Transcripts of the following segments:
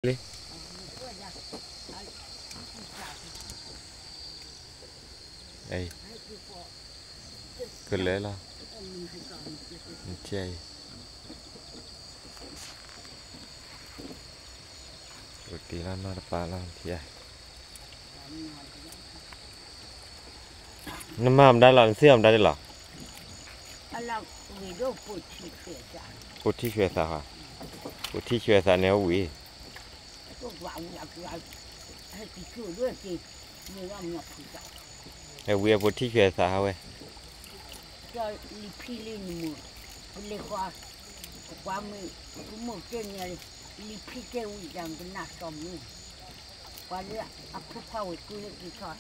လံ, ကလဲၤလီၤ, နထံၣ်အံၤ, အိၣ်တ့ၢ်လီၤနီတပၤလီၤ နထံၣ်အံၤ, နမၤမတၤလီၤ နသ့ၣ်အီၤမတၤဒ်လီၤ, ပိာ်ထံၣ်ဆွဲသး, ပိာ်ထံၣ်ဆွဲသးန့ၣ်အဝံၣ် ဟဲဝံၤအပိာ်ထံၣ်ဆွဲသးဟးဝဲ, လံာ်ဖံလံန့ၣ်မ့ၢ်, ပလဲၤဃီ, ပကွၢ်မ့ၢ်, ပမိၢ်တဲန့ၣ်, လံာ်ဖံတဲဝံၤဒၣ်ကနၣ်စီၤမ့ၢ်, ပှၤလၢအဖိခွါဝဲၤကျိၤဟဲက့ၤထီၣ်,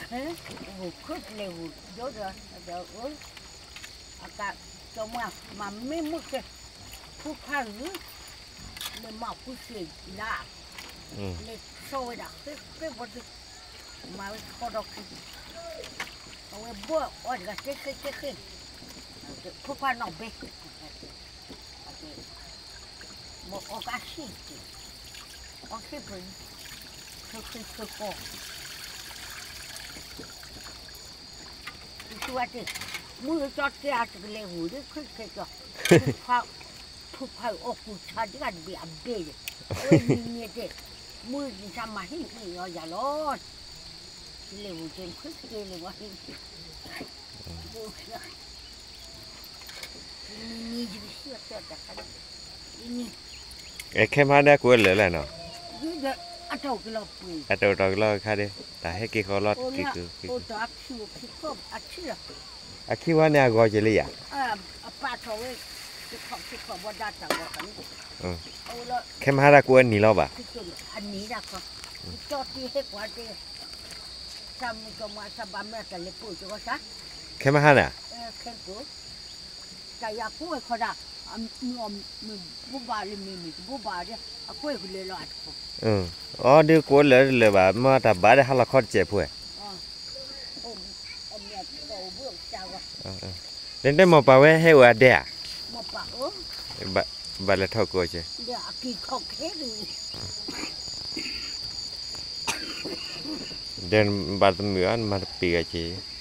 ဂိၢ်ခုပလဲၤဂိၢ်ဒီဒီး, အကး, ကၠီမါ, မၤမ့ၢ်မိၢ်တဲ, ဖိခွါဧၢ, လဲၤမၤဃုစ့ၢ်လၢ်, လဲၤဆီဝဲဒၣ်ဃ့ဃ့ဘီသု, မၤဝဲထီဒီးခံ, အဝဲဘီအီၤတဂၤတဲဃ့တဲဃ့, ဖိခွါနီၢ်ဘဲ, မ့ၢ်အီၣ်ကါဆံၣ်, အီၣ်ဆံၣ်ပှဲၤ, ဆၢဃ့ဆၢဃီ ယသူဝဲတဲ, မုၢ်ကၠီတဲအတကလဲၤဂိၢ်ဒီး ခရံာ်ခဲကၠီ, ဖိခွါ, ဖိခွါအီၣ်ကူၣ်ဆါဒ်ဂၤတဘ့ၣ်အဘ့ၣ်ဒီး, အဝဲနံၤန့ၣ်တဲ, မုၢ်နဆါမၤဟံၣ်န့ၣ်အီၤယၤလီၤ, တလဲၤဂိၢ်ကဲခရံာ်ကဲလဲၤဝဲဟံၣ်, နံၤနံၤယကဆံၣ်အီၤတဲတခါ, နံၤ အဲ ခဲမဟါဒၣ်ကွဲးလၢာ်လဲၣ်နီၤ, အတအိၣ်ကလီၤပှ့ၤ, အတအိၣ်တ့ၢ်ကလီၤခါဒီး တၢ်ဟဲက့ၤဃီလီၤတက့ၤက့ၤ, အခံဝဲန့ၣ်အဂီၤက့ၤလံယၤ, အပာ်ထီၣ်ဝဲ, ခံခီဘီဒၣ်တၢ်ဂီၤ, ခဲမဟါဒၣ်ကွဲးနံၤလီၤဘၣ်, အနံၤဒၣ်ခီ, ကၠီတ့ဟဲကွၢ်တဲ, တၢ်မုၢ်ကၠီမၤစၢ်ဘၣ်မ့ၢ်တၢ်လဲၤပိာ်ကၠီဝဲစၢ်, ခဲမဟါန့ၣ် ခဲကိာ်, တၢ်ယၤကိးဝဲခီဒၣ်, မုၢ်အီၣ်မ့ၢ်ဘိးဘၣ်လၢမ့ၢ်မ့ၢ်တဘိးဘၣ်ဒီး အကွဲးကလဲၤလီၤအတခီ, အီၤဒုးကိးလၢာ်တလၢာ်ဘၣ် မ့ၢ်တၢ်ဘၣ်ဒီးဟါလီၤခီတစဲးဖိဝဲ, ဒ်တဲမိၢ်ပၢ်ဝဲဟဲအိၣ်အဒဲဧါ, ဘၣ်လဲၤထီၣ်ကိးက့ၤ ဒီးနဘၣ်တမုာ်ဧါ နမၤတပ့ၤဂၤက့ၤ,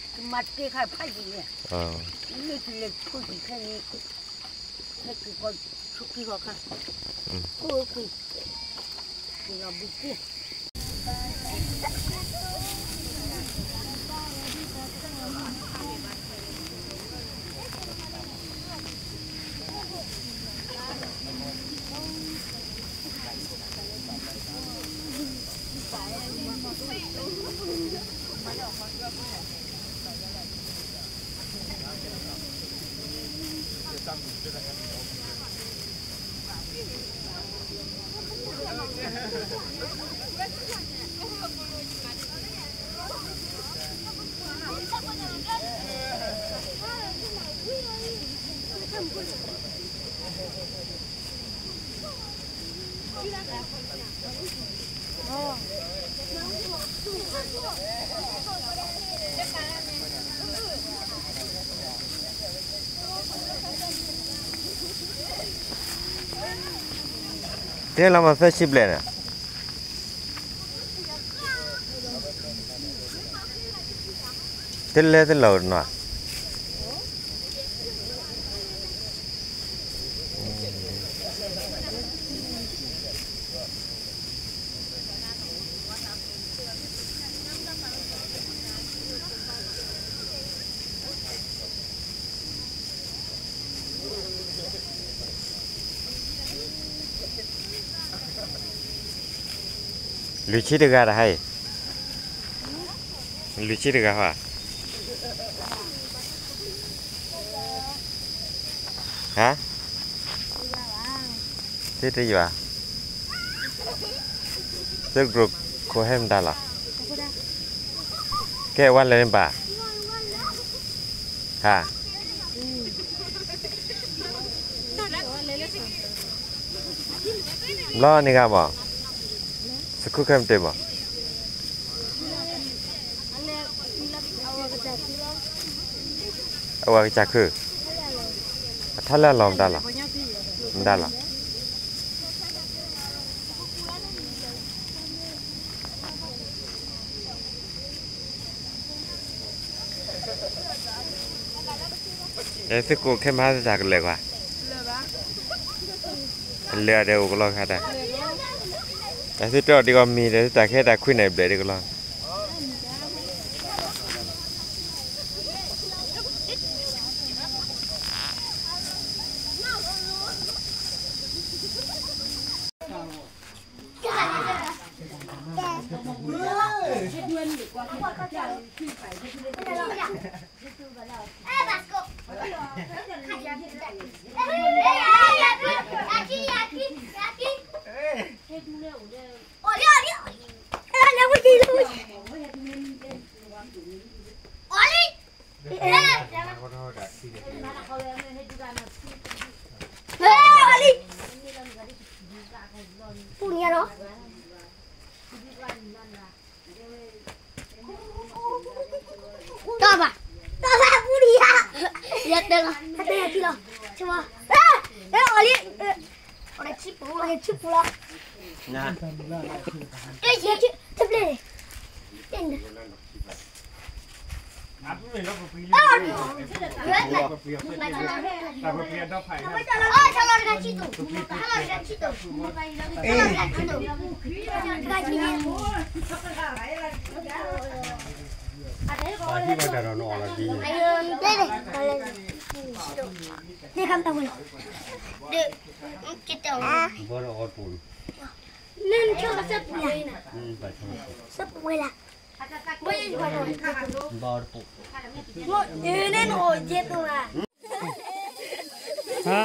တဲလီၤမၤသၢဆံဘျဲၣ်န့ၣ် တလဲၤတလီၤနီၤ. လွံၢ်ဆံတဂၤတဟါအံၤ, လွံၢ်ဆံတဂၤဟါ, ဟါ, သ့တယွၤ, သ့တကြိးခိၣ်ဟဲမတၤလီၤ. ကဲဝဲလဲၣ်န့ၣ်ဘၣ်, ဟါ, ဘျီန့ၣ်ဂၤမး, စခူခဲမတ့ၢ်မး, အဝဲကစၢ်ခု, အထါလၢအလီၢ်မတၤလီၤ, မတၤလီၤ. သုကိးခဲမၤသတးကလဲၤကွၢ်, လဲၤဒီးအိၣ်ကလီၤခါတၢ်, သုတဲအီၤဒ်ကီးမံၤဒီး သုတၢ်ခဲတၢ်ခွံန့ၣ်ဘျဲၣ်ဒ်ကလီၤ. ပူနံၤလီၤ, တီၢ်ဘၣ်, တီၢ်ဘၣ်ပူနံၤဧါ, ယတဲလီၤ, ယတဲယၤခံလီၤ, ဆိ, အီၤလံ, အီၤဆံပူလီၤ, ဆံပူလီၤ, တဘျ့, ဟါ,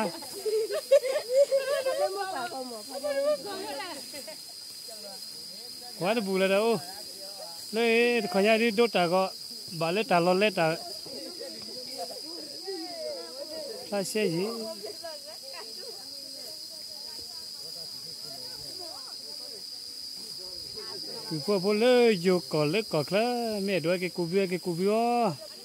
ဝါတဘူၣ်လၢတၢ်အိၣ်, လၢတခီညါဒ်ဒိတၢ်ဂီၤ, ဘၣ်လၢတၢ်လီၤလဲတၢ်, ဖျါရှဲယံၤ ပှၤဖိလၢယိၤကီၢ်လၢကီၢ်ချၢ, မ့ၢ်အဲၣ်ဒိးဟဲက့ၤကူးဘု ဟဲက့ၤကူးဘုအီၤ.